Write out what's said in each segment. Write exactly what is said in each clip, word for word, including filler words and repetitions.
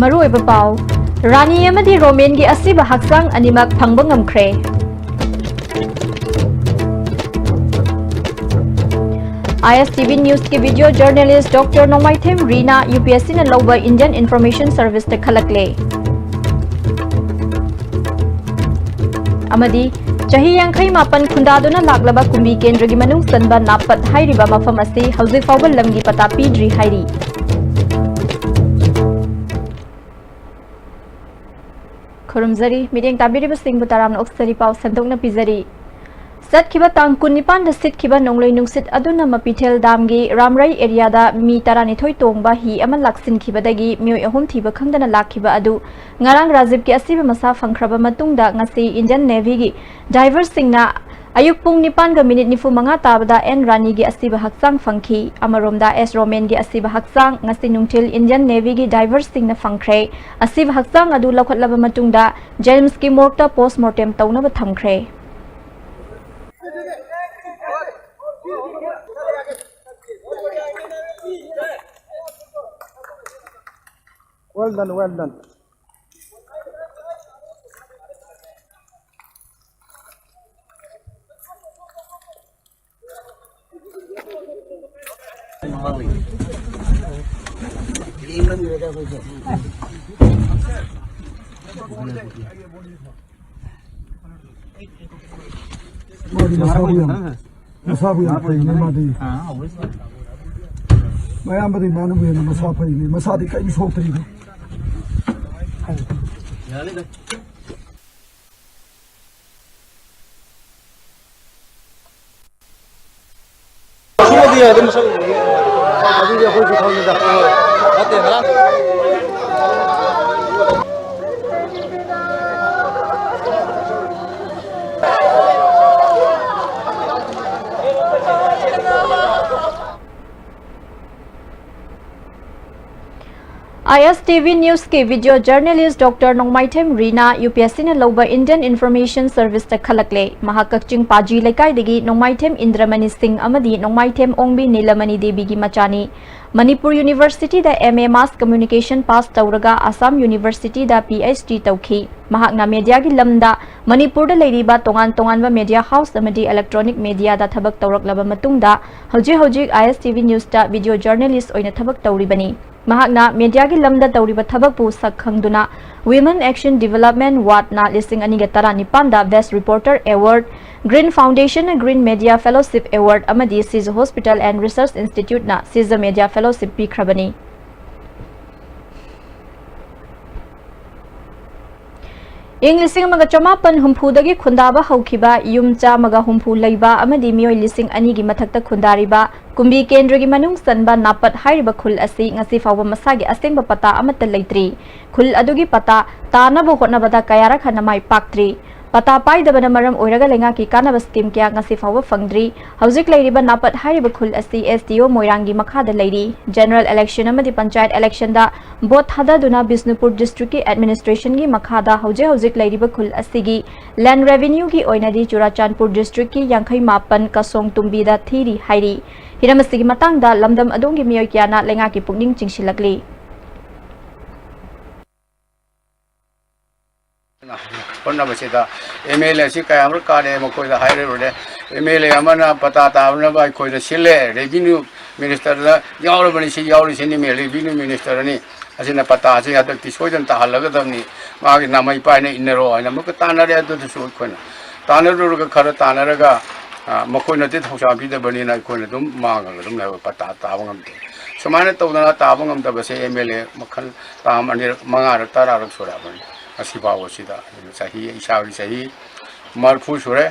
ꯃꯔꯨꯑꯣꯏꯕ ꯄꯥꯎ, ꯔꯥꯅꯤ ꯑꯃꯗꯤ ꯔꯣꯃꯦꯟꯒꯤ ꯑꯁꯤꯕ ꯍꯛꯆꯥꯡ ꯑꯅꯤꯃꯛ ꯐꯪꯕ ꯉꯝꯈ꯭ꯔꯦ꯫ ISTV Newsꯀꯤ video journalist Doctor ꯅꯣꯡꯃꯥꯏꯊꯦꯝ ꯔꯤꯅꯥ UPSCꯅ ꯂꯧꯕ Indian Information Serviceꯇ ꯈꯜꯂꯛꯂꯦ꯫ ꯑꯃꯗꯤ ꯆꯍꯤ ꯌꯥꯡꯈꯩ ꯃꯥꯄꯟ ꯈꯨꯟꯗꯥꯗꯨꯅ ꯂꯥꯛꯂꯕ ꯀꯨꯝꯕꯤ ꯀꯦꯟꯗ꯭ꯔꯒꯤ ꯃꯅꯨꯡ ꯆꯟꯕ ꯅꯥꯞꯄꯠ ꯍꯥꯏꯔꯤꯕ ꯃꯐꯝ ꯑꯁꯤ ꯍꯧꯖꯤꯛ ꯐꯥꯎꯕ ꯂꯝꯒꯤ ꯄꯇꯥ ꯄꯤꯗ꯭ꯔꯤ ꯍꯥꯏꯔꯤ꯫ ꯈꯨꯔꯨꯝꯖꯔꯤ꯫ ꯃꯤꯠꯌꯦꯡ ꯇꯥꯕꯤꯔꯤꯕꯁꯤꯡꯕꯨ ꯇꯔꯥꯝꯅ ꯑꯣꯛꯆꯔꯤ꯫ ꯄꯥꯎ ꯁꯟꯗꯣꯛꯅ ꯄꯤꯖꯔꯤ꯫ ꯆꯠꯈꯤꯕ ꯇꯥꯡ ꯀꯨꯟꯅꯤꯄꯥꯟꯗ ꯁꯤꯠꯈꯤꯕ ꯅꯣꯡꯂꯩ ꯅꯨꯡꯁꯤꯠ ꯑꯗꯨꯅ ꯃꯄꯤꯊꯦꯜ ꯗꯥꯝꯒꯤ ꯔꯥꯝꯔꯩ ꯑꯦꯔꯤꯌꯥꯗ ꯃꯤ ꯇꯔꯥꯅꯤꯊꯣꯏ ꯇꯣꯡꯕ ꯍꯤ ꯑꯃ ꯂꯥꯛꯁꯤꯟꯈꯤꯕꯗꯒꯤ ꯃꯤꯑꯣꯏ ꯑꯍꯨꯝ ꯊꯤꯕ ꯈꯪꯗꯅ ꯂꯥꯛꯈꯤꯕ ꯑꯗꯨ ꯉꯔꯥꯡ ꯔꯥꯖꯤꯕꯀꯤ ꯑꯁꯤꯕ ꯃꯁꯥ ꯐꯪꯈ꯭ꯔꯕ ꯃꯇꯨꯡꯗ ꯉꯁꯤ Indian Navyꯒꯤ diverꯁꯤꯡꯅ ꯑꯌꯨꯛ ꯄꯨꯡ ꯅꯤꯄꯥꯟꯒ minute ꯅꯤꯐꯨ ꯃꯉꯥ ꯇꯥꯕꯗ N ꯔꯥꯅꯤꯒꯤ ꯑꯁꯤꯕ ꯍꯛꯆꯥꯡ ꯐꯪꯈꯤ꯫ ꯑꯃꯔꯣꯝꯗ S ꯔꯣꯃꯦꯟꯒꯤ ꯑꯁꯤꯕ ꯍꯛꯆꯥꯡ ꯉꯁꯤ ꯅꯨꯡꯊꯤꯜ Indian Navyꯒꯤ diverꯁꯤꯡꯅ ꯐꯪꯈ꯭ꯔꯦ꯫ ꯑꯁꯤꯕ ꯍꯛꯆꯥꯡ ꯑꯗꯨ ꯂꯧꯈꯠꯂꯕ ꯃꯇꯨꯡꯗ JNIMSꯀꯤ morgueꯇ post mortem ꯇꯧꯅꯕ ꯊꯝꯈ꯭ꯔꯦ꯫ Well done, well done. ꯃꯥꯗꯤ ꯃꯁꯥꯕꯨ ꯌꯥꯝ, ꯃꯁꯥꯕꯨ ꯌꯥꯝ ꯐꯩꯅꯦ ꯃꯥꯗꯤ꯫ ꯃꯌꯥꯝꯕꯗꯤ ꯃꯥꯅꯕꯨ ꯍꯦꯟꯅ ꯃꯁꯥ ꯐꯩꯅꯦ, ꯃꯁꯥꯗꯤ ꯀꯔꯤꯝ ꯁꯣꯛꯇ꯭ꯔꯤꯅꯦ꯫ ꯁꯤꯃꯗꯤ ꯌꯥꯏꯗ, ꯃꯁꯛ ꯎꯕꯒꯤ꯫ ꯑꯗꯨꯗꯤ ꯑꯩꯈꯣꯏꯁꯨ ꯈꯪꯉꯤꯗ꯫ ꯅꯠꯇꯦ, ꯉꯔꯥꯡ ꯑꯥꯏ ꯑꯦꯁ ꯇꯤ ꯚꯤ ꯅ꯭ꯌꯨꯁꯀꯤ video journalist doctor Nongmaithem Reena U P S ꯁꯤꯅ ꯂꯧꯕ ꯏꯟꯗꯤꯌꯟ ꯏꯟꯐꯣꯔꯃꯦꯁꯟ ꯁꯔꯚꯤꯁꯇ ꯈꯜꯂꯛꯂꯦ꯫ ꯃꯍꯥꯛ ꯀꯛꯆꯤꯡ ꯄꯥꯖꯤ ꯂꯩꯀꯥꯏꯗꯒꯤ ꯅꯣꯡꯃꯥꯏꯊꯦꯝ ꯏꯟꯗ꯭ꯔꯃꯅꯤ ꯁꯤꯡ ꯑꯃꯗꯤ ꯅꯣꯡꯃꯥꯏꯊꯦꯝ ꯑꯣꯡꯕꯤ ꯅꯤꯂꯃꯅꯤ ꯗꯦꯕꯤꯒꯤ ꯃꯆꯥꯅꯤ꯫ ꯃꯅꯤꯄꯨꯔ ꯌꯨꯅꯤꯚꯔꯁꯤꯇꯤꯗ M A mass communication pass ꯇꯧꯔꯒ ꯑꯁꯥꯝ ꯌꯨꯅꯤꯚꯔꯁꯤꯇꯤꯗ ꯄꯤ ꯑꯩꯆ ꯗꯤ ꯇꯧꯈꯤ꯫ ꯃꯍꯥꯛꯅ ꯃꯦꯗꯤꯌꯥꯒꯤ ꯂꯝꯗ ꯃꯅꯤꯄꯨꯔꯗ ꯂꯩꯔꯤꯕ ꯇꯣꯉꯥꯟ ꯇꯣꯉꯥꯟꯕ ꯃꯦꯗꯤꯌꯥ ꯍꯥꯎꯁ ꯑꯃꯗꯤ ꯏꯂꯦꯛꯇ꯭ꯔꯣꯅꯤꯛ ꯃꯦꯗꯤꯌꯥꯗ ꯊꯕꯛ ꯇꯧꯔꯛꯂꯕ ꯃꯇꯨꯡꯗ ꯍꯧꯖꯤꯛ ꯍꯧꯖꯤꯛ ꯑꯥꯏ S T V ꯅ꯭ꯌꯨꯁꯇ video journalist ꯑꯣꯏꯅ ꯊꯕꯛ ꯇꯧꯔꯤꯕꯅꯤ꯫ ꯃꯍꯥꯛꯅ ꯃꯦꯗꯤꯌꯥꯒꯤ ꯂꯝꯗ ꯇꯧꯔꯤꯕ ꯊꯕꯛꯄꯨ ꯁꯛ ꯈꯪꯗꯨꯅ Women Action Development Awardꯅ ꯂꯤꯁꯤꯡ ꯑꯅꯤꯒ ꯇꯔꯥꯅꯤꯄꯥꯟꯗ Best Reporter Award, Green Foundationꯅ Green Media Fellowship Award ꯑꯃꯗꯤ Sija Hospital and Research Instituteꯅ Sija Media Fellowship ꯄꯤꯈ꯭ꯔꯕꯅꯤ꯫ ꯏꯪ ꯂꯤꯁꯤꯡ ꯑꯃꯒ ꯆꯃꯥꯄꯟ ꯍꯨꯝꯐꯨꯗꯒꯤ ꯈꯨꯟꯗꯥꯕ ꯍꯧꯈꯤꯕ ꯌꯨꯝ ꯆꯥꯝꯃꯒ ꯍꯨꯝꯐꯨ ꯂꯩꯕ ꯑꯃꯗꯤ ꯃꯤꯑꯣꯏ ꯂꯤꯁꯤꯡ ꯑꯅꯤꯒꯤ ꯃꯊꯛꯇ ꯈꯨꯟꯗꯥꯔꯤꯕ ꯀꯨꯝꯕꯤ ꯀꯦꯟꯗ꯭ꯔꯒꯤ ꯃꯅꯨꯡ ꯆꯟꯕ ꯅꯥꯄꯠ ꯍꯥꯏꯔꯤꯕ ꯈꯨꯜ ꯑꯁꯤ ꯉꯁꯤ ꯐꯥꯎꯕ ꯃꯁꯥꯒꯤ ꯑꯁꯦꯡꯕ ꯄꯇꯥ ꯑꯃꯠꯇ ꯂꯩꯇ꯭ꯔꯤ꯫ ꯈꯨꯜ ꯑꯗꯨꯒꯤ ꯄꯇꯥ ꯇꯥꯅꯕ ꯍꯣꯠꯅꯕꯗ ꯀꯌꯥꯔꯛ ꯍꯟꯅ ꯃꯥꯏ ꯄꯥꯛꯇ꯭ꯔꯤ꯫ ꯄꯇꯥ ꯄꯥꯏꯗꯕꯅ ꯃꯔꯝ ꯑꯣꯏꯔꯒ ꯂꯩꯉꯥꯛꯀꯤ ꯀꯥꯟꯅꯕ ꯁ꯭ꯀꯤꯝ ꯀꯌꯥ ꯉꯁꯤ ꯐꯥꯎꯕ ꯐꯪꯗ꯭ꯔꯤ꯫ ꯍꯧꯖꯤꯛ ꯂꯩꯔꯤꯕ ꯅꯥꯄꯠ ꯍꯥꯏꯔꯤꯕ ꯈꯨꯜ ꯑꯁꯤ ꯑꯦꯁ ꯗꯤ ꯑꯣ ꯃꯣꯏꯔꯥꯡꯒꯤ ꯃꯈꯥꯗ ꯂꯩꯔꯤ꯫ ꯖꯦꯅꯔꯦꯜ ꯏꯂꯦꯛꯁꯟ ꯑꯃꯗꯤ ꯄꯟꯆꯥꯌꯠ ꯏꯂꯦꯛꯁꯟꯗ ꯚꯣꯠ ꯊꯥꯗꯗꯨꯅ ꯕꯤꯁꯅꯨꯄꯨꯔ ꯗꯤꯁꯇ꯭ꯔꯤꯛꯀꯤ ꯑꯦꯗꯃꯤꯅꯤꯁꯇ꯭ꯔꯦꯁꯟꯒꯤ ꯃꯈꯥꯗ ꯍꯧꯖꯤꯛ ꯍꯧꯖꯤꯛ ꯂꯩꯔꯤꯕ ꯈꯨꯜ ꯑꯁꯤꯒꯤ ꯂꯦꯟ ꯔꯦꯚꯤꯅ꯭ꯌꯨꯒꯤ ꯑꯣꯏꯅꯗꯤ ꯆꯨꯔꯥꯆꯥꯟꯄꯨꯔ ꯗꯤꯁꯇ꯭ꯔꯤꯛꯀꯤ ꯌꯥꯡꯈꯩ ꯃꯥꯄꯟ ꯀꯁꯣꯡ ꯇꯨꯝꯕꯤꯗ ꯊꯤꯔꯤ ꯍꯥꯏꯔꯤ꯫ ꯍꯤꯔꯝ ꯑꯁꯤꯒꯤ ꯃꯇꯥꯡꯗ ꯂꯝꯗꯝ ꯑꯗꯣꯝꯒꯤ ꯃꯤꯑꯣꯏ ꯀꯌꯥꯅ ꯂꯩꯉꯥꯛꯀꯤ ꯄꯨꯛꯅꯤꯡ ꯆꯤꯡꯁꯤꯜꯂꯛꯂꯤ꯫ ꯍꯣꯠꯅꯕꯁꯤꯗ ꯑꯦꯝ ꯑꯦꯜ ꯑꯦꯁꯤ ꯀꯌꯥꯃꯔꯛ ꯀꯥꯔꯦ, ꯃꯈꯣꯏꯗ ꯍꯥꯏꯔꯨꯔꯦ꯫ ꯑꯦꯝ ꯑꯦꯜ ꯑꯦ ꯑꯃꯅ ꯄꯇꯥ ꯇꯥꯕꯅꯕ ꯑꯩꯈꯣꯏꯗ ꯁꯤꯜꯂꯦ, ꯔꯦꯚꯤꯅ꯭ꯌꯨ ꯃꯤꯅꯤꯁꯇꯔꯗ ꯌꯥꯎꯔꯕꯅꯤ, ꯁꯤ ꯌꯥꯎꯔꯤꯁꯤꯅꯤ, ꯃꯦ-, ꯔꯦꯚꯤꯅ꯭ꯌꯨ ꯃꯤꯅꯤꯁꯇꯔꯅꯤ, ꯑꯁꯤꯅ ꯄꯇꯥꯁꯤ ꯍꯟꯗꯛꯇꯤ ꯁꯣꯏꯗꯅ ꯇꯥꯍꯜꯂꯒꯗꯕꯅꯤ, ꯃꯥꯒꯤ ꯅꯥꯃꯩ ꯄꯥꯏꯅ ꯏꯟꯅꯔꯣ ꯍꯥꯏꯅ ꯑꯃꯨꯛꯀ ꯇꯥꯟꯅꯔꯦ꯫ ꯑꯗꯨꯗꯁꯨ ꯑꯩꯈꯣꯏꯅ ꯇꯥꯟꯅꯔꯨꯔꯒ, ꯈꯔ ꯇꯥꯟꯅꯔꯒ, ꯑ, ꯃꯈꯣꯏꯅꯗꯤ ꯊꯧꯁꯥ ꯄꯤꯗꯕꯅꯤꯅ ꯑꯩꯈꯣꯏꯅ ꯑꯗꯨꯝ ꯃꯥꯡꯉꯒ ꯑꯗꯨꯝ ꯂꯩꯍꯧꯔꯦ, ꯄꯇꯥ ꯇꯥꯕ ꯉꯝꯗꯦ꯫ ꯁꯨꯃꯥꯏꯅ ꯇꯧꯗꯅ ꯇꯥꯕ ꯉꯝꯗꯕꯁꯦ ꯑꯦꯝ ꯑꯦꯜ ꯑꯦ ꯃꯈꯜ ꯇꯥꯝ ꯑꯅꯤꯔꯛ, ꯃꯉꯥꯔꯛ, ꯇꯔꯥꯔꯛ ꯁꯨꯔꯛꯑꯕꯅꯤ ꯉꯁꯤ ꯐꯥꯎꯕꯁꯤꯗ꯫ ꯑꯗꯨꯅ ꯆꯍꯤ, ꯏꯁꯥꯒꯤ ꯆꯍꯤ ꯃꯔꯐꯨ ꯁꯨꯔꯦ꯫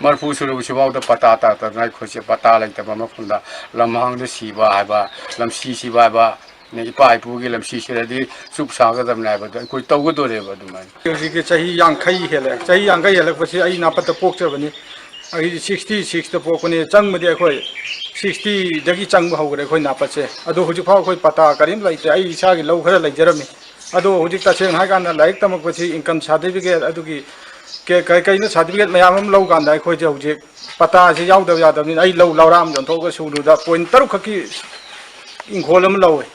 ꯃꯔꯐꯨ ꯁꯨꯔꯕꯁꯤꯐꯥꯎꯗ ꯄꯇꯥ ꯇꯥꯗꯅ ꯑꯩꯈꯣꯏꯁꯦ ꯄꯇꯥ ꯂꯩꯇꯕ ꯃꯐꯝꯗ ꯂꯝꯍꯥꯡꯗ ꯁꯤꯕ ꯍꯥꯏꯕ, ꯂꯝꯁꯤ ꯁꯤꯕ ꯍꯥꯏꯕ, ꯏꯄꯥ ꯏꯄꯨꯒꯤ ꯂꯝꯁꯤ ꯁꯤꯔꯗꯤ ꯆꯨꯞ ꯁꯥꯒꯗꯕꯅꯦ ꯍꯥꯏꯕꯗꯣ ꯑꯩꯈꯣꯏ ꯇꯧꯒꯗꯣꯔꯦꯕ ꯑꯗꯨꯃꯥꯏꯅ꯫ ꯍꯧꯖꯤꯛꯀꯤ ꯆꯍꯤ ꯌꯥꯡꯈꯩ ꯍꯦꯜꯂꯦ꯫ ꯆꯍꯤ ꯌꯥꯡꯈꯩ ꯍꯦꯜꯂꯛꯄꯁꯤ ꯑꯩ ꯅꯥꯄꯠꯇ ꯄꯣꯛꯆꯕꯅꯤ꯫ ꯑꯩ ꯁꯤꯛꯁꯇꯤ ꯁꯤꯛꯁꯇ ꯄꯣꯛꯄꯅꯤ꯫ ꯆꯪꯕꯗꯤ ꯑꯩꯈꯣꯏ ꯁꯤꯛꯁꯇꯤꯗꯒꯤ ꯆꯪꯕ ꯍꯧꯈ꯭ꯔꯦ ꯑꯩꯈꯣꯏ ꯅꯥꯄꯠꯁꯦ꯫ ꯑꯗꯣ ꯍꯧꯖꯤꯛꯐꯥꯎ ꯑꯩꯈꯣꯏ ꯄꯇꯥ ꯀꯔꯤꯝ ꯂꯩꯇ꯭ꯔꯦ꯫ ꯑꯩ ꯏꯁꯥꯒꯤ ꯂꯧ ꯈꯔ ꯂꯩꯖꯔꯝꯃꯤ꯫ ꯑꯗꯣ ꯍꯧꯖꯤꯛ ꯇꯁꯦꯡꯅ ꯍꯥꯏ ꯀꯥꯟꯗ ꯂꯥꯏꯔꯤꯛ ꯇꯝꯃꯛꯄꯁꯤ income certificate ꯑꯗꯨꯒꯤ ꯀ-, ꯀ-, ꯀꯩꯅꯣ certificate ꯃꯌꯥꯝ ꯑꯃ ꯂꯧ ꯀꯥꯟꯗ ꯑꯩꯈꯣꯏꯁꯦ ꯍꯧꯖꯤꯛ ꯄꯇꯥꯁꯤ ꯌꯥꯎꯗꯕ ꯌꯥꯗꯕꯅꯤꯅ ꯑꯩ ꯂꯧ ꯂꯧꯔꯥ ꯑꯃ ꯌꯣꯟꯊꯣꯛꯑꯒ ꯁꯨꯔꯨꯗ point ꯇꯔꯨꯛ ꯈꯛꯀꯤ ꯏꯪꯈꯣꯜ ꯑꯃ ꯂꯧꯋꯦ꯫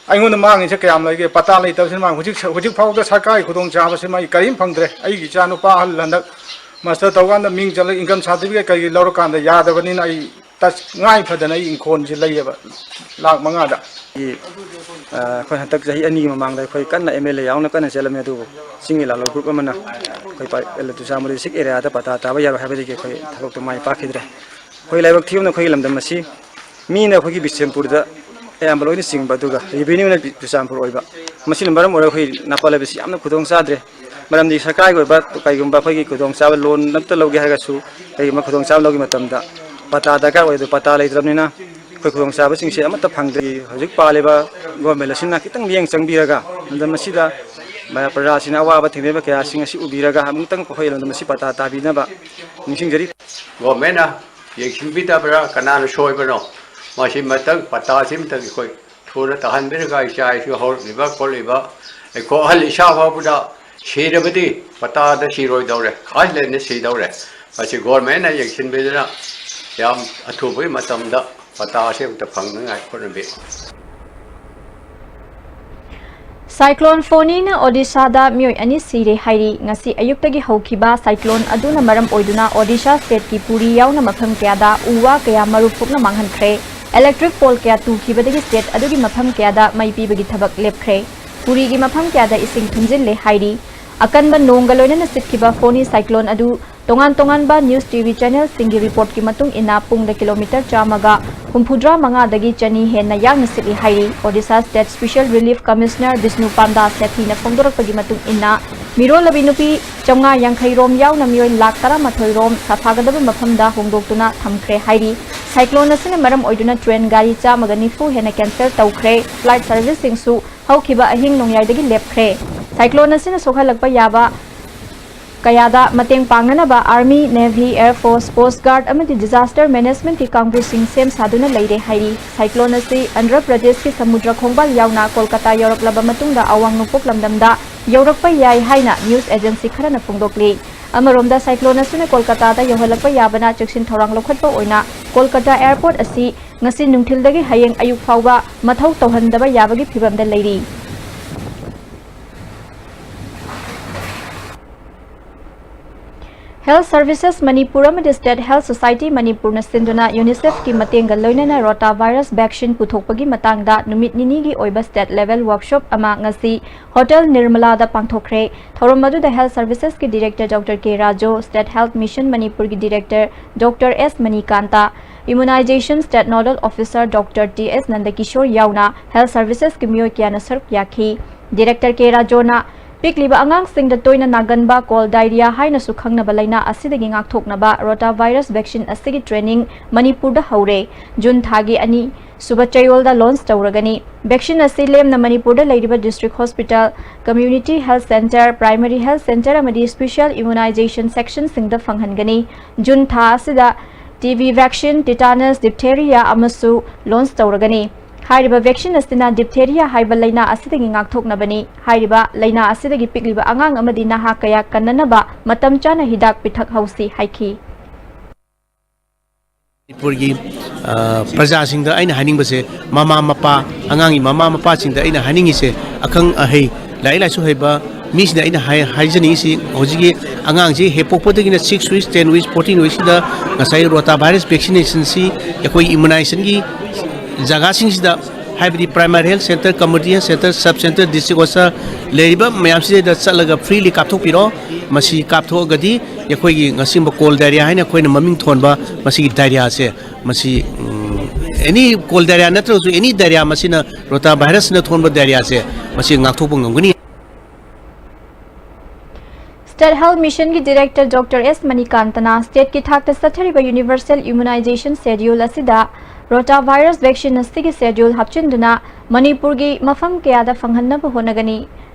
ꯑꯩꯉꯣꯟꯗ ꯃꯥꯡꯉꯤꯁꯦ ꯀꯌꯥꯝ ꯂꯩꯒꯦ? ꯄꯇꯥ ꯂꯩꯇꯕꯁꯤꯅ ꯃꯥꯡ-, ꯍꯧꯖꯤꯛ, ꯍꯧꯖꯤꯛ ꯐꯥꯎꯗ ꯁꯔꯀꯥꯔꯒꯤ ꯈꯨꯗꯣꯡꯆꯥꯕꯁꯤꯃ ꯑꯩ ꯀꯔꯤꯝ ꯐꯪꯗ꯭ꯔꯦ꯫ ꯑꯩꯒꯤ ꯏꯆꯥ ꯅꯨꯄꯥ ꯑꯍꯜ ꯍꯟꯗꯛ master ꯇꯧꯀꯥꯟꯗ ꯃꯤꯡ ꯆꯜꯂꯒ income certificate ꯀꯩꯀꯩ ꯂꯧꯔꯀꯥꯟꯗ ꯌꯥꯗꯕꯅꯤꯅ ꯑꯩ ꯇꯁ-, ꯉꯥꯏ ꯐꯗꯅ ꯑꯩ ꯏꯪꯈꯣꯜꯁꯤ ꯂꯩꯌꯦꯕ ꯂꯥꯈ ꯃꯉꯥꯗ꯫ ꯑ, ꯑꯩꯈꯣꯏ ꯍꯟꯗꯛ ꯆꯍꯤ ꯑꯅꯤꯒꯤ ꯃꯃꯥꯡꯗ ꯑꯩꯈꯣꯏ ꯀꯟꯅ M L A ꯌꯥꯎꯅ ꯀꯟꯅ ꯆꯦꯜꯂꯝꯃꯤ, ꯑꯗꯨꯕꯨ ꯆꯤꯡꯒꯤ ꯂꯥꯂꯣꯡ group ꯑꯃꯅ ꯑꯩꯈꯣꯏ ꯄ-, ꯑꯦꯜ ꯆꯨꯔꯆꯥꯟꯄꯨꯔ district areaꯗ ꯄꯇꯥ ꯇꯥꯕ ꯌꯥꯔꯣꯏ ꯍꯥꯏꯕꯗꯒꯤ ꯑꯩꯈꯣꯏ ꯊꯕꯛꯇꯨ ꯃꯥꯏ ꯄꯥꯛꯈꯤꯗ꯭ꯔꯦ꯫ ꯑꯩꯈꯣꯏ ꯂꯥꯏꯕꯛ ꯊꯤꯕꯅ ꯑꯩꯈꯣꯏꯒꯤ ꯂꯝꯗꯝ ꯑꯁꯤ ꯃꯤꯅ ꯑꯩꯈꯣꯏꯒꯤ ꯕꯤꯁꯦꯝꯄꯨꯔꯗ ꯑꯌꯥꯝꯕ ꯂꯣꯏꯅ ꯆꯤꯡꯕ, ꯑꯗꯨꯒ revenueꯅ ꯕꯤ-, ꯆꯨꯔꯆꯥꯟꯄꯨꯔ ꯑꯣꯏꯕ꯫ ꯃꯁꯤꯅ ꯃꯔꯝ ꯑꯣꯏꯔꯒ ꯑꯩꯈꯣꯏ ꯅꯥꯄꯥ ꯂꯩꯕꯁꯤ ꯌꯥꯝꯅ ꯈꯨꯗꯣꯡ ꯆꯥꯗ꯭ꯔꯦ꯫ ꯃꯔꯝꯗꯤ ꯁꯔꯀꯥꯔꯒꯤ ꯑꯣꯏꯕ ꯀꯩꯒꯨꯝꯕ ꯑꯩꯈꯣꯏꯒꯤ ꯈꯨꯗꯣꯡꯆꯥꯕ loan ꯑꯃꯠꯇ ꯂꯧꯒꯦ ꯍꯥꯏꯔꯒꯁꯨ, ꯀꯩꯒꯨꯝꯕ ꯈꯨꯗꯣꯡꯆꯥꯕ ꯂꯧꯕ ꯃꯇꯝꯗ ꯄꯇꯥ ꯗꯔꯀꯥꯔ ꯑꯣꯏ, ꯑꯗꯨ ꯄꯇꯥ ꯂꯩꯇ꯭ꯔꯕꯅꯤꯅ ꯑꯩꯈꯣꯏ ꯈꯨꯗꯣꯡꯆꯥꯕꯁꯤꯡꯁꯦ ꯑꯃꯠꯇ ꯐꯪꯗ꯭ꯔꯤ꯫ ꯍꯧꯖꯤꯛ ꯄꯥꯜꯂꯤꯕ government ꯑꯁꯤꯅ ꯈꯤꯇꯪ ꯃꯤꯠꯌꯦꯡ ꯆꯪꯕꯤꯔꯒ ꯂꯝꯗꯝ ꯑꯁꯤꯗ ꯃ-, ꯄ꯭ꯔꯖꯥꯁꯤꯡꯅ ꯑꯋꯥꯕ ꯊꯦꯡꯅꯔꯤꯕ ꯀꯌꯥꯁꯤꯡ ꯑꯁꯤ ꯎꯕꯤꯔꯒ ꯑꯃꯨꯛꯇꯪ ꯑꯩꯈꯣꯏ ꯂꯝꯗꯝ ꯑꯁꯤ ꯄꯇꯥ ꯇꯥꯕꯤꯅꯕ ꯅꯤꯡꯁꯤꯡꯖꯔꯤ꯫ Governmentꯅ ꯌꯦꯡꯁꯤꯟꯕꯤꯗꯕ꯭ꯔꯥ, ꯀꯅꯥꯅ ꯁꯣꯏꯕꯅꯣ? ꯃꯁꯤ ꯑꯃꯇꯪ, ꯄꯇꯥꯁꯤ ꯑꯃꯇꯪ ꯑꯩꯈꯣꯏ ꯊꯨꯅ ꯇꯥꯍꯟꯕꯤꯔꯒ ꯏꯆꯥ ꯏꯁꯨ ꯍꯧꯔꯛꯂꯤꯕ ꯈꯣꯠꯂꯤꯕ, ꯑꯩꯈꯣꯏ ꯑꯍꯜ ꯏꯁꯥ ꯐꯥꯎꯕꯗ ꯁꯤꯔꯕꯗꯤ ꯄꯇꯥꯗ ꯁꯤꯔꯣꯏꯗꯧꯔꯦ, ꯈꯥꯏ ꯂꯩꯅ ꯁꯤꯗꯧꯔꯦ꯫ ꯃꯁꯤ governmentꯅ ꯌꯦꯡꯁꯤꯟꯕꯤꯗꯨꯅ ꯌꯥꯝ ꯑꯊꯨꯕꯒꯤ ꯃꯇꯝꯗ ꯄꯇꯥꯁꯤ ꯑꯃꯇ ꯐꯪꯅꯉꯥꯏ ꯍꯣꯠꯅꯕꯤꯌꯨ꯫ Cyclone ꯐꯣꯅꯤꯅ ꯑꯣꯗꯤꯁꯥꯗ ꯃꯤꯑꯣꯏ ꯑꯅꯤ ꯁꯤꯔꯦ ꯍꯥꯏꯔꯤ꯫ ꯉꯁꯤ ꯑꯌꯨꯛꯇꯒꯤ ꯍꯧꯈꯤꯕ cyclone ꯑꯗꯨꯅ ꯃꯔꯝ ꯑꯣꯏꯗꯨꯅ ꯑꯣꯗꯤꯁꯥ stateꯀꯤ ꯄꯨꯔꯤ ꯌꯥꯎꯅ ꯃꯐꯝ ꯀꯌꯥꯗ ꯎ ꯋꯥ ꯀꯌꯥ ꯃꯔꯨ ꯐꯨꯛꯅ ꯃꯥꯡꯍꯟꯈ꯭ꯔꯦ꯫ Electric pole ꯀꯌꯥ ꯇꯨꯈꯤꯕꯗꯒꯤ state ꯑꯗꯨꯒꯤ ꯃꯐꯝ ꯀꯌꯥꯗ ꯃꯩ ꯄꯤꯕꯒꯤ ꯊꯕꯛ ꯂꯦꯞꯈ꯭ꯔꯦ꯫ ꯄꯨꯔꯤꯒꯤ ꯃꯐꯝ ꯀꯌꯥꯗ ꯏꯁꯤꯡ ꯊꯨꯝꯖꯤꯜꯂꯦ ꯍꯥꯏꯔꯤ꯫ ꯑꯀꯟꯕ ꯅꯣꯡꯒ ꯂꯣꯏꯅꯅ ꯁꯤꯠꯈꯤꯕ ꯐꯣꯅꯤ cyclone ꯑꯗꯨ ꯇꯣꯉꯥꯟ ꯇꯣꯉꯥꯟꯕ news T V channelꯁꯤꯡꯒꯤ reportꯀꯤ ꯃꯇꯨꯡ ꯏꯟꯅ ꯄꯨꯡꯗ kilometre ꯆꯥꯝꯃꯒ ꯍꯨꯝꯐꯨꯇꯔꯥ ꯃꯉꯥꯗꯒꯤ ꯆꯅꯤ ꯍꯦꯟꯅ ꯌꯥꯡꯅ ꯁꯤꯠꯂꯤ ꯍꯥꯏꯔꯤ꯫ Odisha state special relief commissioner Bishnu ꯄꯥꯟꯗꯥ ꯁꯦꯊꯤꯅ ꯐꯣꯡꯗꯣꯔꯛꯄꯒꯤ ꯃꯇꯨꯡ ꯏꯟꯅ, ꯃꯤꯔꯣꯜꯂꯕꯤ ꯅꯨꯄꯤ ꯆꯥꯝꯃꯉꯥ ꯌꯥꯡꯈꯩ ꯔꯣꯝ ꯌꯥꯎꯅ ꯃꯤꯑꯣꯏ ꯂꯥꯈ ꯇꯔꯥꯃꯥꯊꯣꯏ ꯔꯣꯝ ꯁꯥꯐꯥꯒꯗꯕ ꯃꯐꯝꯗ ꯍꯣꯡꯗꯣꯛꯇꯨꯅ ꯊꯝꯈ꯭ꯔꯦ ꯍꯥꯏꯔꯤ꯫ Cyclone ꯑꯁꯤꯅ ꯃꯔꯝ ꯑꯣꯏꯗꯨꯅ train ꯒꯥꯔꯤ ꯆꯥꯝꯃꯒ ꯅꯤꯐꯨ ꯍꯦꯟꯅ cancel ꯇꯧꯈ꯭ꯔꯦ꯫ Flight serviceꯁꯤꯡꯁꯨ ꯍꯧꯈꯤꯕ ꯑꯍꯤꯡ ꯅꯣꯡꯌꯥꯏꯗꯒꯤ ꯂꯦꯞꯈ꯭ꯔꯦ꯫ Cyclone ꯑꯁꯤꯅ ꯁꯣꯛꯍꯜꯂꯛꯄ ꯌꯥꯕ ꯀꯌꯥꯗ ꯃꯇꯦꯡ ꯄꯥꯡꯅꯅꯕ Army, Navy, Air Force, Coast Guard ꯑꯃꯗꯤ Disaster Managementꯀꯤ ꯀꯥꯡꯕꯨꯁꯤꯡ ꯁꯦꯝ ꯁꯥꯗꯨꯅ ꯂꯩꯔꯦ ꯍꯥꯏꯔꯤ꯫ Cyclone ꯑꯁꯤ ꯑꯟꯙ꯭ꯔ ꯄ꯭ꯔꯗꯦꯁꯀꯤ ꯁꯃꯨꯗ꯭ꯔ ꯈꯣꯡꯕꯥꯜ ꯌꯥꯎꯅ ꯀꯣꯜꯀꯇꯥ ꯌꯧꯔꯛꯂꯕ ꯃꯇꯨꯡꯗ ꯑꯋꯥꯡ ꯅꯣꯡꯄꯣꯛ ꯂꯝꯗꯝꯗ ꯌꯧꯔꯛꯄ ꯌꯥꯏ ꯍꯥꯏꯅ news agency ꯈꯔꯅ ꯐꯣꯡꯗꯣꯛꯂꯤ꯫ ꯑꯃꯔꯣꯝꯗ, cyclone ꯑꯁꯤꯅ ꯀꯣꯜꯀꯇꯥꯗ ꯌꯧꯍꯜꯂꯛꯄ ꯌꯥꯕꯅ ꯆꯦꯛꯁꯤꯟ ꯊꯧꯔꯥꯡ ꯂꯧꯈꯠꯄ ꯑꯣꯏꯅ ꯀꯣꯜꯀꯇꯥ airport ꯑꯁꯤ ꯉꯁꯤ ꯅꯨꯡꯊꯤꯜꯗꯒꯤ ꯍꯌꯦꯡ ꯑꯌꯨꯛ ꯐꯥꯎꯕ ꯃꯊꯧ ꯇꯧꯍꯟꯗꯕ ꯌꯥꯕꯒꯤ ꯐꯤꯕꯝꯗ ꯂꯩꯔꯤ꯫ Health Services Manipur ꯑꯃꯗꯤ State Health Society ꯃꯅꯤꯄꯨꯔꯅ ꯁꯤꯟꯗꯨꯅ UNICEFꯀꯤ ꯃꯇꯦꯡꯒ ꯂꯣꯏꯅꯅ ꯔꯣꯇꯥ ꯚꯥꯏꯔꯁ vaccine ꯄꯨꯊꯣꯛꯄꯒꯤ ꯃꯇꯥꯡꯗ ꯅꯨꯃꯤꯠ ꯅꯤꯅꯤꯒꯤ ꯑꯣꯏꯕ state level workshop ꯑꯃ ꯉꯁꯤ Hotel ꯅꯤꯔꯃꯂꯥꯗ ꯄꯥꯡꯊꯣꯛꯈ꯭ꯔꯦ꯫ ꯊꯧꯔꯝ ꯑꯗꯨꯗ Health Servicesꯀꯤ Director Doctor K Raju, State Health Mission ꯃꯅꯤꯄꯨꯔꯒꯤ Director Doctor S Manikanta, Immunization State Nodal Officer Doctor T S ꯅꯟꯗꯀꯤꯁꯣꯔ ꯌꯥꯎꯅ Health Servicesꯀꯤ ꯃꯤꯑꯣꯏ ꯀꯌꯥꯅ ꯁꯔꯨꯛ ꯌꯥꯈꯤ꯫ Director K ꯔꯥꯖꯨꯅ ꯄꯤꯛꯂꯤꯕ ꯑꯉꯥꯡꯁꯤꯡꯗ ꯇꯣꯏꯅ ꯅꯥꯒꯟꯕ cholera ꯍꯥꯏꯅꯁꯨ ꯈꯪꯅꯕ ꯂꯩꯅꯥ ꯑꯁꯤꯗꯒꯤ ꯉꯥꯛꯊꯣꯛꯅꯕ ꯔꯣꯇꯥ ꯚꯥꯏꯔꯁ vaccine ꯑꯁꯤꯒꯤ training ꯃꯅꯤꯄꯨꯔꯗ ꯍꯧꯔꯦ꯫ ꯖꯨꯟ ꯊꯥꯒꯤ ꯑꯅꯤ ꯁꯨꯕ ꯆꯌꯣꯜꯗ launch ꯇꯧꯔꯒꯅꯤ꯫ Vaccine ꯑꯁꯤ ꯂꯦꯝꯅ ꯃꯅꯤꯄꯨꯔꯗ ꯂꯩꯔꯤꯕ district hospital, community health centre, primary health centre ꯑꯃꯗꯤ special immunization sectionꯁꯤꯡꯗ ꯐꯪꯍꯟꯒꯅꯤ꯫ ꯖꯨꯟ ꯊꯥ ꯑꯁꯤꯗ T B vaccine, tetanus, diphtheria ꯑꯃꯁꯨ launch ꯇꯧꯔꯒꯅꯤ꯫ ꯍꯥꯏꯔꯤꯕ vaccine ꯑꯁꯤꯅ diphtheria ꯍꯥꯏꯕ ꯂꯩꯅꯥ ꯑꯁꯤꯗꯒꯤ ꯉꯥꯛꯊꯣꯛꯅꯕꯅꯤ꯫ ꯍꯥꯏꯔꯤꯕ ꯂꯩꯅꯥ ꯑꯁꯤꯗꯒꯤ ꯄꯤꯛꯂꯤꯕ ꯑꯉꯥꯡ ꯑꯃꯗꯤ ꯅꯍꯥ ꯀꯌꯥ ꯀꯟꯅꯅꯕ ꯃꯇꯝ ꯆꯥꯅ ꯍꯤꯗꯥꯛ ꯄꯤꯊꯛ ꯍꯧꯁꯤ ꯍꯥꯏꯈꯤ꯫ ꯃꯅꯤꯄꯨꯔꯒꯤ, ꯑ, ꯄ꯭ꯔꯖꯥꯁꯤꯡꯗ ꯑꯩꯅ ꯍꯥꯏꯅꯤꯡꯕꯁꯦ, ꯃꯃꯥ ꯃꯄꯥ, ꯑꯉꯥꯡꯒꯤ ꯃꯃꯥ ꯃꯄꯥꯁꯤꯡꯗ ꯑꯩꯅ ꯍꯥꯏꯅꯤꯡꯉꯤꯁꯦ, ꯑꯈꯪ ꯑꯍꯩ, ꯂꯥꯏꯔꯤꯛ ꯂꯥꯏꯁꯨ ꯍꯩꯕ ꯃꯤꯁꯤꯡꯗ ꯑꯩꯅ ꯍꯥꯏ-, ꯍꯥꯏꯖꯅꯤꯡꯉꯤꯁꯤ, ꯍꯧꯖꯤꯛꯀꯤ ꯑꯉꯥꯡꯁꯤ ꯍꯦꯛ ꯄꯣꯛꯄꯗꯒꯤꯅ six weeks, ten weeks, fourteen weeksꯁꯤꯗ ꯉꯁꯥꯏ ꯔꯣꯇꯥ ꯚꯥꯏꯔꯁ vaccinationꯁꯤ ꯑꯩꯈꯣꯏ immunizationꯒꯤ ꯖꯒꯥꯁꯤꯡꯁꯤꯗ, ꯍꯥꯏꯕꯗꯤ primary health centre, community health centre, sub centre, district hospital ꯂꯩꯔꯤꯕ ꯃꯌꯥꯝꯁꯤꯗ ꯆꯠꯂꯒ freely ꯀꯥꯞꯊꯣꯛꯄꯤꯔꯣ꯫ ꯃꯁꯤ ꯀꯥꯞꯊꯣꯛꯑꯒꯗꯤ ꯑꯩꯈꯣꯏꯒꯤ ꯉꯁꯤꯒꯨꯝꯕ cholera ꯍꯥꯏꯅ ꯑꯩꯈꯣꯏꯅ ꯃꯃꯤꯡ ꯊꯣꯟꯕ ꯃꯁꯤꯒꯤ diarrheaꯁꯦ, ꯃꯁꯤ, ꯎꯝ, any cholera ꯅꯠꯇ꯭ꯔꯒꯁꯨ any diarrhea, ꯃꯁꯤꯅ ꯔꯣꯇꯥ ꯚꯥꯏꯔꯁꯅ ꯊꯣꯟꯕ diarrheaꯁꯦ, ꯃꯁꯤ ꯉꯥꯛꯊꯣꯛꯄ ꯉꯝꯒꯅꯤ꯫ State Health Missionꯒꯤ Director Doctor S ꯃꯅꯤꯀꯥꯟꯇꯅ stateꯀꯤ ꯊꯥꯛꯇ ꯆꯠꯊꯔꯤꯕ Universal Immunization Schedule ꯑꯁꯤꯗ ꯔꯣꯇꯥ ꯚꯥꯏꯔꯁ vaccine ꯑꯁꯤꯒꯤ schedule ꯍꯥꯞꯆꯤꯟꯗꯨꯅ ꯃꯅꯤꯄꯨꯔꯒꯤ ꯃꯐꯝ ꯀꯌꯥꯗ ꯐꯪꯍꯟꯅꯕ ꯍꯣꯠꯅꯒꯅꯤ꯫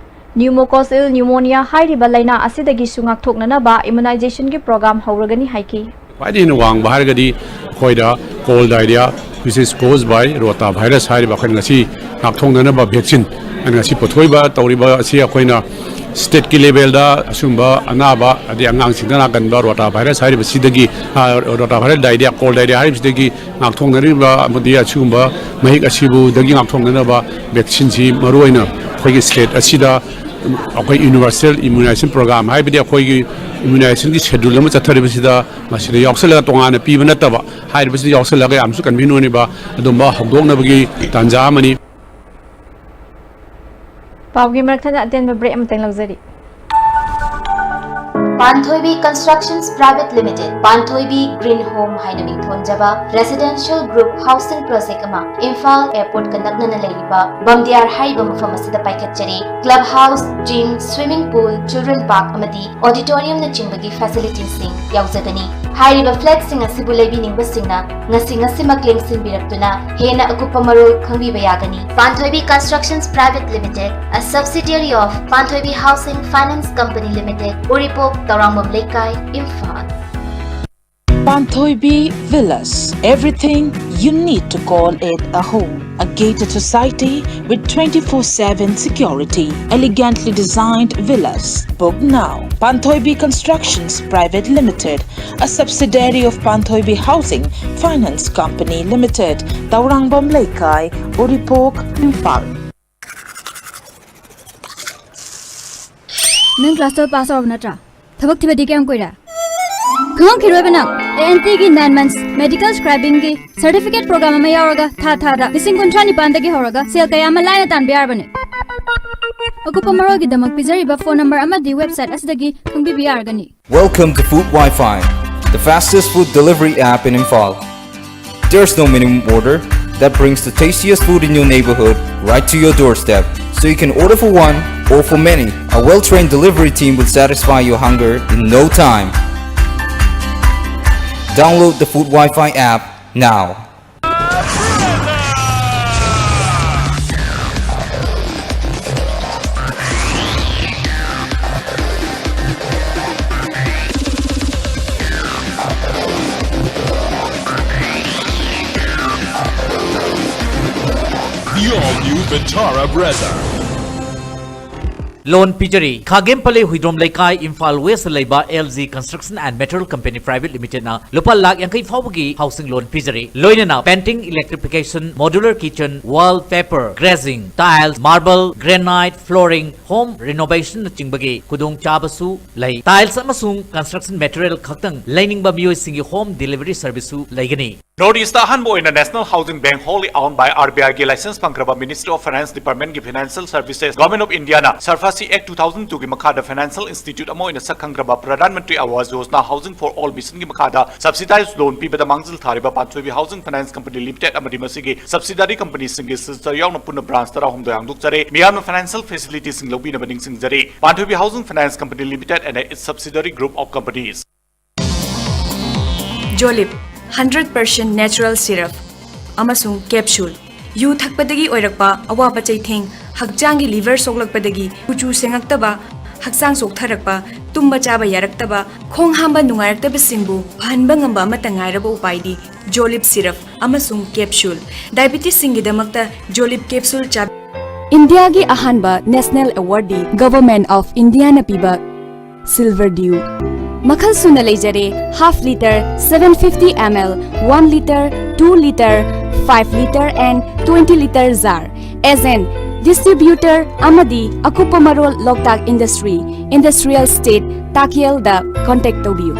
Pneumococcal pneumonia ꯍꯥꯏꯔꯤꯕ ꯂꯥꯏꯅꯥ ꯑꯁꯤꯗꯒꯤꯁꯨ ꯉꯥꯛꯊꯣꯛꯅꯅꯕ immunizationꯒꯤ program ꯍꯧꯔꯒꯅꯤ ꯍꯥꯏꯈꯤ꯫ ꯈ꯭ꯋꯥꯏꯗꯒꯤ ꯍꯦꯟꯅ ꯋꯥꯡꯕ ꯍꯥꯏꯔꯒꯗꯤ ꯑꯩꯈꯣꯏꯗ cold diarrhea, which is caused by rotavirus ꯍꯥꯏꯔꯤꯕ ꯑꯩꯈꯣꯏꯅ ꯉꯁꯤ ꯉꯥꯛꯊꯣꯛꯅꯅꯕ vaccine ꯑꯩꯅ ꯉꯁꯤ ꯄꯨꯊꯣꯛꯏꯕ ꯇꯧꯔꯤꯕ ꯑꯁꯤ ꯑꯩꯈꯣꯏꯅ stateꯀꯤ levelꯗ ꯑꯁꯤꯒꯨꯝꯕ ꯑꯅꯥꯕ ꯑꯗꯩ ꯑꯉꯥꯡꯁꯤꯡꯗ ꯅꯥꯒꯟꯕ rotavirus ꯍꯥꯏꯔꯤꯕꯁꯤꯗꯒꯤ, ꯑ, rotavirus diarrhea, cold diarrhea ꯍꯥꯏꯔꯤꯕꯁꯤꯗꯒꯤ ꯉꯥꯛꯊꯣꯛꯅꯔꯤꯕ ꯑꯃꯗꯤ ꯑꯁꯤꯒꯨꯝꯕ ꯃꯍꯤꯛ ꯑꯁꯤꯕꯨꯗꯒꯤ ꯉꯥꯛꯊꯣꯛꯅꯅꯕ vaccineꯁꯤ ꯃꯔꯨꯑꯣꯏꯅ ꯑꯩꯈꯣꯏꯒꯤ state ꯑꯁꯤꯗ ꯑꯩꯈꯣꯏ universal immunization program ꯍꯥꯏꯕꯗꯤ ꯑꯩꯈꯣꯏꯒꯤ immunizationꯒꯤ schedule ꯑꯃ ꯆꯠꯊꯔꯤꯕꯁꯤꯗ ꯃꯁꯤꯗ ꯌꯥꯎꯁꯜꯂꯒ ꯇꯣꯉꯥꯟꯅ ꯄꯤꯕ ꯅꯠꯇꯕ, ꯍꯥꯏꯔꯤꯕꯁꯤꯗ ꯌꯥꯎꯁꯜꯂꯒ ꯌꯥꯝꯁꯨ convenient ꯑꯣꯏꯕ ꯑꯗꯨꯝꯕ ꯍꯧꯗꯣꯛꯅꯕꯒꯤ ꯇꯥꯟꯖꯥ ꯑꯃꯅꯤ꯫ ꯄꯥꯎꯒꯤ ꯃꯔꯛ ꯊꯠꯅ ꯑꯇꯦꯟꯕ break ꯑꯃꯇꯪ ꯂꯧꯖꯔꯤ꯫ Panthoibi Constructions Private Limited, ꯄꯥꯟꯊꯣꯏꯕꯤ Green Home ꯍꯥꯏꯅ ꯃꯤꯡꯊꯣꯟꯖꯕ residential group housing project ꯑꯃ ꯏꯝꯐꯥꯜ airportꯀ ꯅꯛꯅꯅ ꯂꯩꯔꯤꯕ ꯕꯝꯗꯤꯌꯥꯔ ꯍꯥꯏꯔꯤꯕ ꯃꯐꯝ ꯑꯁꯤꯗ ꯄꯥꯏꯈꯠꯆꯔꯤ꯫ Club house, gym, swimming pool, children park ꯑꯃꯗꯤ auditoriumꯅꯆꯤꯡꯕꯒꯤ facilitiesꯁꯤꯡ ꯌꯥꯎꯖꯒꯅꯤ꯫ ꯍꯥꯏꯔꯤꯕ flatꯁꯤꯡ ꯑꯁꯤꯕꯨ ꯂꯩꯕꯤꯅꯤꯡꯕꯁꯤꯡꯅ ꯉꯁꯤ ꯉꯁꯤꯃꯛ ꯂꯦꯡꯁꯤꯟꯕꯤꯔꯛꯇꯨꯅ ꯍꯦꯟꯅ ꯑꯀꯨꯞꯄ ꯃꯔꯣꯜ ꯈꯪꯕꯤꯕ ꯌꯥꯒꯅꯤ꯫ Panthoibi Constructions Private Limited, a subsidiary of Panthoibi Housing Finance Company Limited, ꯎꯔꯤꯄꯣꯛ, ꯇꯧꯔꯥꯡꯕꯝ ꯂꯩꯀꯥꯏ, Imphal. Panthoibi Villas, everything you need to call it a home. A gated society with twenty-four seven security, elegantly designed villas. Book now. Panthoibi Constructions Private Limited, a subsidiary of Panthoibi Housing Finance Company Limited, Taurangvam Leikai, Uripok, Imphal. ꯅꯪ class twelve pass ꯇꯧꯔꯕ ꯅꯠꯇ꯭ꯔꯥ? ꯊꯕꯛ ꯊꯤꯕꯗꯤ ꯀꯌꯥꯝ ꯀꯨꯏꯔꯦ? ꯈꯪꯉꯝꯈꯤꯔꯣꯏꯕ ꯅꯪ꯫ A N ꯇꯤꯒꯤ nine months medical scribingꯒꯤ certificate program ꯑꯃ ꯌꯥꯎꯔꯒ ꯊꯥ ꯊꯥꯗ ꯂꯤꯁꯤꯡ ꯀꯨꯟꯊ꯭ꯔꯥ ꯅꯤꯄꯥꯟꯗꯒꯤ ꯍꯧꯔꯒ ꯁꯦꯜ ꯀꯌꯥ ꯑꯃ ꯂꯥꯏꯅ ꯇꯥꯟꯕ ꯌꯥꯔꯕꯅꯤ꯫ ꯑꯀꯨꯞꯄ ꯃꯔꯣꯜꯒꯤꯗꯃꯛ ꯄꯤꯖꯔꯤꯕ phone number ꯑꯃꯗꯤ website ꯑꯁꯤꯗꯒꯤ ꯈꯪꯕꯤꯕ ꯌꯥꯔꯒꯅꯤ꯫ Welcome to Food Wi-Fi, the fastest food delivery app in Imphal. There's no minimum order that brings the tastiest food in your neighborhood right to your doorstep. So you can order for one or for many. A well-trained delivery team will satisfy your hunger in no time. Download the Food Wi-Fi app now. All new Vitara Brezza. Loan ꯄꯤꯖꯔꯤ꯫ ꯈꯥꯒꯦꯝ ꯄꯂꯦ Huidrom ꯂꯩꯀꯥꯏ, Imphal west ꯂꯩꯕ L G Construction and Material Company Private Limited ꯅ ꯂꯨꯄꯥ ꯂꯥꯈ ꯌꯥꯡꯈꯩ ꯐꯥꯎꯕꯒꯤ housing loan ꯄꯤꯖꯔꯤ꯫ ꯂꯣꯏꯅꯅ painting, electrification, modular kitchen, wall, paper, glazing, tiles, marble, granite, flooring, home renovation ꯅꯆꯤꯡꯕꯒꯤ ꯈꯨꯗꯣꯡꯆꯥꯕꯁꯨ ꯂꯩ꯫ Tiles ꯑꯃꯁꯨꯡ construction material ꯈꯛꯇꯪ ꯂꯩꯅꯤꯡꯕ ꯃꯤꯑꯣꯏꯁꯤꯡꯒꯤ home delivery service ꯁꯨ ꯂꯩꯒꯅꯤ꯫ North East ꯑꯍꯥꯟꯕ ꯑꯣꯏꯅ National Housing Bank, wholly owned by R B I ꯒꯤ license ꯐꯪꯈ꯭ꯔꯕ Ministry of Finance Department ꯀꯤ Financial Services, Government of India ꯅ SARFAESI Act two thousand two ꯒꯤ ꯃꯈꯥꯗ financial institute ꯑꯃ ꯑꯣꯏꯅ ꯁꯛ ꯈꯪꯈ꯭ꯔꯕ Pradhan Mantri Awas Yojana Housing for All mission ꯒꯤ ꯃꯈꯥꯗ subsidized loan ꯄꯤꯕꯗ ꯃꯥꯡꯖꯤꯜ ꯊꯥꯔꯤꯕ ꯄꯥꯟꯊꯣꯏꯕꯤ Housing Finance Company Limited ꯑꯃꯗꯤ ꯃꯁꯤꯒꯤ subsidiary company ꯁꯤꯡꯒꯤ ꯁꯤꯜꯆꯔ ꯌꯥꯎꯅ ꯄꯨꯟꯅ branch ꯇꯔꯥꯍꯨꯝꯗꯣꯏ ꯍꯥꯡꯗꯣꯛꯆꯔꯦ꯫ ꯃꯤꯌꯥꯝꯅ financial facility ꯁꯤꯡ ꯂꯧꯕꯤꯅꯕ ꯅꯤꯡꯁꯤꯡꯖꯔꯤ꯫ ꯄꯥꯟꯊꯣꯏꯕꯤ Housing Finance Company Limited and its subsidiary group of companies. Jolib, hundred percent natural syrup ꯑꯃꯁꯨꯡ capsule꯫ ꯌꯨ ꯊꯛꯄꯗꯒꯤ ꯑꯣꯏꯔꯛꯄ ꯑꯋꯥꯕ ꯆꯩꯊꯦꯡ, ꯍꯛꯆꯥꯡꯒꯤ liver ꯁꯣꯛꯂꯛꯄꯗꯒꯤ ꯀꯨꯆꯨ ꯁꯦꯡꯉꯛꯇꯕ, ꯍꯛꯆꯥꯡ ꯆꯣꯛꯊꯔꯛꯄ, ꯇꯨꯝꯕ ꯆꯥꯕ ꯌꯥꯔꯛꯇꯕ, ꯈꯣꯡ ꯍꯥꯝꯕ ꯅꯨꯡꯉꯥꯏꯔꯛꯇꯕꯁꯤꯡꯕꯨ ꯐꯍꯟꯕ ꯉꯝꯕ ꯑꯃꯠꯇ ꯉꯥꯏꯔꯕ ꯎꯄꯥꯏꯗꯤ Jolib syrup ꯑꯃꯁꯨꯡ capsule꯫ Diabetes ꯁꯤꯡꯒꯤꯗꯃꯛꯇ Jolib capsule ꯆꯥ ꯏꯟꯗꯤꯌꯥꯒꯤ ꯑꯍꯥꯟꯕ national award D Government of India ꯅ ꯄꯤꯕ Silver Dew꯫ ꯃꯈꯜ ꯁꯨꯅ ꯂꯩꯖꯔꯦ, half litre, seven fifty M L, one litre, two litre, five litre and twenty litre jar꯫ Agent, distributor ꯑꯃꯗꯤ ꯑꯀꯨꯞꯄ ꯃꯔꯣꯜ ꯂꯣꯛꯇꯥꯛ Industry, Industrial Estate, ꯇꯥꯀꯦꯜꯗ contact ꯇꯧꯕꯤꯌꯨ꯫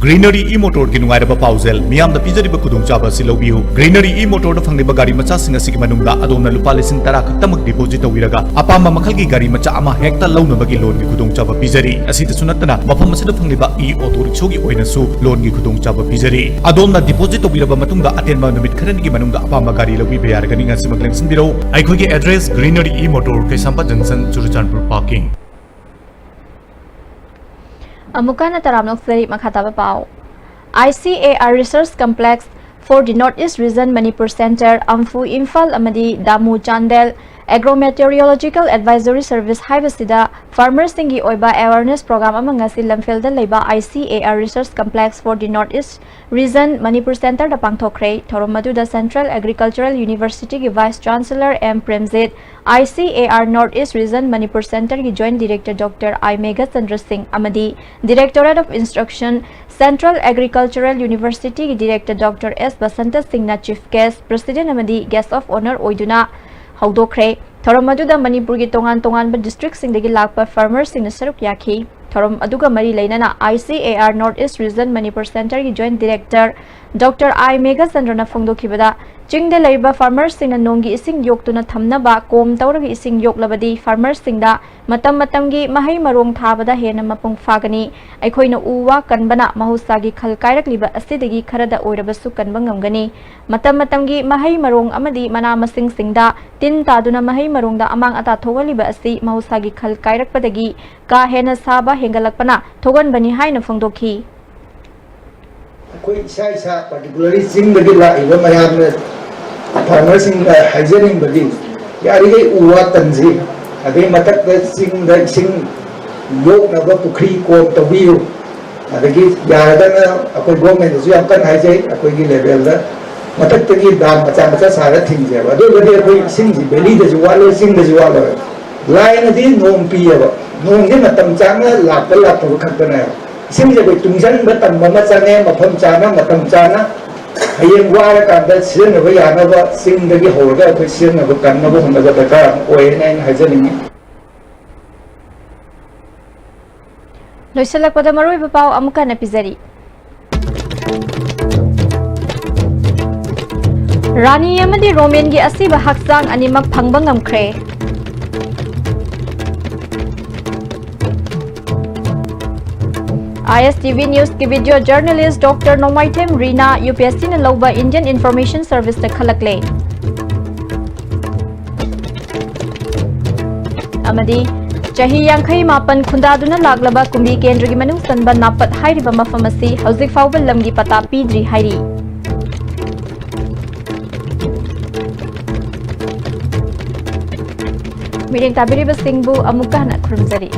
Greenery e-motor ꯒꯤ ꯅꯨꯡꯉꯥꯏꯔꯕ ꯄꯥꯎꯖꯦꯜ, ꯃꯤꯌꯥꯝꯗ ꯄꯤꯖꯔꯤꯕ ꯈꯨꯗꯣꯡꯆꯥꯕ ꯑꯁꯤ ꯂꯧꯕꯤꯌꯨ꯫ Greenery e-motor ꯗ ꯐꯪꯂꯤꯕ ꯒꯥꯔꯤ ꯃꯆꯥꯁꯤꯡ ꯑꯁꯤꯒꯤ ꯃꯅꯨꯡꯗ ꯑꯗꯣꯝꯅ ꯂꯨꯄꯥ ꯂꯤꯁꯤꯡ ꯇꯔꯥ ꯈꯛꯇꯃꯛ deposit ꯇꯧꯕꯤꯔꯒ ꯑꯄꯥꯝꯕ ꯃꯈꯜꯒꯤ ꯒꯥꯔꯤ ꯃꯆꯥ ꯑꯃ ꯍꯦꯛꯇ ꯂꯧꯅꯕꯒꯤ loan ꯒꯤ ꯈꯨꯗꯣꯡꯆꯥꯕ ꯄꯤꯖꯔꯤ꯫ ꯑꯁꯤꯗꯁꯨ ꯅꯠꯇꯅ ꯃꯐꯝ ꯑꯁꯤꯗ ꯐꯪꯂꯤꯕ e-auto rickshaw ꯒꯤ ꯑꯣꯏꯅꯁꯨ loan ꯒꯤ ꯈꯨꯗꯣꯡꯆꯥꯕ ꯄꯤꯖꯔꯤ꯫ ꯑꯗꯣꯝꯅ deposit ꯇꯧꯕꯤꯔꯕ ꯃꯇꯨꯡꯗ ꯑꯇꯦꯟꯕ ꯅꯨꯃꯤꯠ ꯈꯔꯅꯤꯒꯤ ꯃꯅꯨꯡꯗ ꯑꯄꯥꯝꯕ ꯒꯥꯔꯤ ꯂꯧꯕꯤꯕ ꯌꯥꯔꯒꯅꯤ꯫ ꯉꯁꯤꯃꯛ ꯂꯦꯡꯁꯤꯟꯕꯤꯔꯧ꯫ ꯑꯩꯈꯣꯏꯒꯤ address Greenery e-motor, ꯀꯩꯁꯥꯝꯄꯥꯠ junction, ꯆꯨꯔꯆꯥꯟꯄꯨꯔ parking꯫ ꯑꯃꯨꯛꯀ ꯍꯟꯅ ꯇꯔꯥꯝꯅ ꯑꯣꯛꯆꯔꯤ꯫ ꯃꯈꯥ ꯇꯥꯕ ꯄꯥꯎ꯫ I C A R Research Complex for the North East Region, Manipur Center, ꯑꯝꯐꯨ, Imphal ꯑꯃꯗꯤ ꯗꯥꯃꯨ, ꯆꯥꯟꯗꯦꯜ, Agro-Meteorological Advisory Service ꯍꯥꯏꯕꯁꯤꯗ farmerꯁꯤꯡꯒꯤ ꯑꯣꯏꯕ awareness program ꯑꯃ ꯉꯁꯤ ꯂꯝꯐꯦꯜꯗ ꯂꯩꯕ I C A R Research Complex for the North East Region Manipur Centreꯗ ꯄꯥꯡꯊꯣꯛꯈ꯭ꯔꯦ꯫ ꯊꯧꯔꯝ ꯑꯗꯨꯗ Central Agricultural Universityꯒꯤ Vice Chancellor M Premjit, I C A R North East Region Manipur Centreꯒꯤ Joint Director Doctor I Meghachandra ꯁꯤꯡ ꯑꯃꯗꯤ Directorate of Instruction, Central Agricultural Universityꯒꯤ Director Doctor S Basanta ꯁꯤꯡꯅ Chief Guest, President ꯑꯃꯗꯤ Guest of Honour ꯑꯣꯏꯗꯨꯅ ꯍꯧꯗꯣꯛꯈ꯭ꯔꯦ꯫ ꯊꯧꯔꯝ ꯑꯗꯨꯗ ꯃꯅꯤꯄꯨꯔꯒꯤ ꯇꯣꯉꯥꯟ ꯇꯣꯉꯥꯟꯕ districtꯁꯤꯡꯗꯒꯤ ꯂꯥꯛꯄ farmerꯁꯤꯡꯅ ꯁꯔꯨꯛ ꯌꯥꯈꯤ꯫ ꯊꯧꯔꯝ ꯑꯗꯨꯒ ꯃꯔꯤ ꯂꯩꯅꯅ I C A R North East Region Manipur Centreꯒꯤ Joint Director Doctor I ꯃꯦꯘꯆꯟꯗ꯭ꯔꯅ ꯐꯣꯡꯗꯣꯛꯈꯤꯕꯗ, ꯆꯤꯡꯗ ꯂꯩꯔꯤꯕ farmerꯁꯤꯡꯅ ꯅꯣꯡꯒꯤ ꯏꯁꯤꯡ ꯌꯣꯛꯇꯨꯅ ꯊꯝꯅꯕ ꯀꯣꯝ ꯇꯧꯔꯒ ꯏꯁꯤꯡ ꯌꯣꯛꯂꯕꯗꯤ farmerꯁꯤꯡꯗ ꯃꯇꯝ ꯃꯇꯝꯒꯤ ꯃꯍꯩ ꯃꯔꯣꯡ ꯊꯥꯕꯗ ꯍꯦꯟꯅ ꯃꯄꯨꯡ ꯐꯥꯒꯅꯤ꯫ ꯑꯩꯈꯣꯏꯅ ꯎ ꯋꯥ ꯀꯟꯕꯅ ꯃꯍꯧꯁꯥꯒꯤ ꯈꯜ ꯀꯥꯏꯔꯛꯂꯤꯕ ꯑꯁꯤꯗꯒꯤ ꯈꯔꯗ ꯑꯣꯏꯔꯕꯁꯨ ꯀꯟꯕ ꯉꯝꯒꯅꯤ꯫ ꯃꯇꯝ ꯃꯇꯝꯒꯤ ꯃꯍꯩ ꯃꯔꯣꯡ ꯑꯃꯗꯤ ꯃꯅꯥ ꯃꯁꯤꯡꯁꯤꯡꯗ ꯇꯤꯟ ꯇꯥꯗꯨꯅ ꯃꯍꯩ ꯃꯔꯣꯡꯗ ꯑꯃꯥꯡ ꯑꯇꯥ ꯊꯣꯛꯍꯜꯂꯤꯕ ꯑꯁꯤ ꯃꯍꯧꯁꯥꯒꯤ ꯈꯜ ꯀꯥꯏꯔꯛꯄꯗꯒꯤ ꯀꯥ ꯍꯦꯟꯅ ꯁꯥꯕ ꯍꯦꯟꯒꯠꯂꯛꯄꯅ ꯊꯣꯛꯍꯟꯕꯅꯤ ꯍꯥꯏꯅ ꯐꯣꯡꯗꯣꯛꯈꯤ꯫ ꯑꯩꯈꯣꯏ ꯏꯁꯥ ꯏꯁꯥ, particularly ꯆꯤꯡꯗꯒꯤ ꯂꯥꯛꯏꯕ ꯃꯌꯥꯝꯅ farmerꯁꯤꯡꯗ ꯍꯥꯏꯖꯅꯤꯡꯕꯗꯤ, ꯌꯥꯔꯤꯈꯩ ꯎ ꯋꯥ ꯀꯟꯁꯤ, ꯑꯗꯩ ꯃꯊꯛꯇ ꯆꯤꯡꯗ ꯏꯁꯤꯡ ꯌꯣꯛꯅꯕ ꯄꯨꯈ꯭ꯔꯤ ꯀꯣꯝ ꯇꯧꯕꯤꯌꯨ꯫ ꯑꯗꯒꯤ ꯌꯥꯔꯒꯅ ꯑꯩꯈꯣꯏ governmentꯗꯁꯨ ꯌꯥꯝ ꯀꯟꯅ ꯍꯥꯏꯖꯩ, ꯑꯩꯈꯣꯏꯒꯤ levelꯗ ꯃꯊꯛꯇꯒꯤ dam ꯃꯆꯥ ꯃꯆꯥ ꯁꯥꯔ ꯊꯤꯡꯁꯦꯕ꯫ ꯑꯗꯨ ꯑꯣꯏꯔꯒꯗꯤ ꯑꯩꯈꯣꯏ ꯏꯁꯤꯡꯁꯤ valleyꯗꯁꯨ ꯋꯥꯠꯂꯣꯏ, ꯆꯤꯡꯗꯁꯨ ꯋꯥꯠꯂꯣꯏ꯫ ꯂꯥꯏꯅꯗꯤ ꯅꯣꯡ ꯄꯤꯌꯦꯕ, ꯅꯣꯡꯁꯦ ꯃꯇꯝ ꯆꯥꯅ ꯂꯥꯛꯄ ꯂꯥꯛꯇꯕ ꯈꯛꯇꯅꯦꯕ꯫ ꯏꯁꯤꯡꯁꯦ ꯑꯩꯈꯣꯏ ꯇꯨꯡꯁꯤꯟꯕ ꯇꯝꯕ ꯑꯃ ꯆꯪꯉꯦ, ꯃꯐꯝ ꯆꯥꯅ, ꯃꯇꯝ ꯆꯥꯅ꯫ ꯍꯌꯦꯡ ꯋꯥꯔꯀꯥꯟꯗ ꯁꯤꯖꯤꯟꯅꯕ ꯌꯥꯅꯕ ꯆꯤꯡꯗꯒꯤ ꯍꯧꯔꯒ ꯑꯩꯈꯣꯏ ꯁꯤꯖꯤꯟꯅꯕ ꯀꯟꯅꯕ ꯍꯣꯠꯅꯕ ꯗꯔꯀꯥꯔ ꯑꯃ ꯑꯣꯏꯌꯦꯅ ꯑꯩꯅ ꯍꯥꯏꯖꯅꯤꯡꯉꯤ꯫ ꯂꯣꯏꯁꯤꯜꯂꯛꯄꯗ ꯃꯔꯨꯑꯣꯏꯕ ꯄꯥꯎ ꯑꯃꯨꯛ ꯍꯟꯅ ꯄꯤꯖꯔꯤ꯫ ꯔꯥꯅꯤ ꯑꯃꯗꯤ ꯔꯣꯃꯦꯟꯒꯤ ꯑꯁꯤꯕ ꯍꯛꯆꯥꯡ ꯑꯅꯤꯃꯛ ꯐꯪꯕ ꯉꯝꯈ꯭ꯔꯦ꯫ I S T V Newsꯀꯤ video journalist Doctor ꯅꯣꯡꯃꯥꯏꯊꯦꯝ ꯔꯤꯅꯥ UPSCꯅ ꯂꯧꯕ Indian Information Serviceꯇ ꯈꯜꯂꯛꯂꯦ꯫ ꯑꯃꯗꯤ ꯆꯍꯤ ꯌꯥꯡꯈꯩ ꯃꯥꯄꯟ ꯈꯨꯟꯗꯥꯗꯨꯅ ꯂꯥꯛꯂꯕ ꯀꯨꯝꯕꯤ ꯀꯦꯟꯗ꯭ꯔꯒꯤ ꯃꯅꯨꯡ ꯆꯟꯕ ꯅꯥꯄꯠ ꯍꯥꯏꯔꯤꯕ ꯃꯐꯝ ꯑꯁꯤ ꯍꯧꯖꯤꯛ ꯐꯥꯎꯕ ꯂꯝꯒꯤ ꯄꯇꯥ ꯄꯤꯗ꯭ꯔꯤ ꯍꯥꯏꯔꯤ꯫ ꯃꯤꯠꯌꯦꯡ ꯇꯥꯕꯤꯔꯤꯕꯁꯤꯡꯕꯨ ꯑꯃꯨꯛꯀ ꯍꯟꯅ ꯈꯨꯔꯨꯝꯖꯔꯤ꯫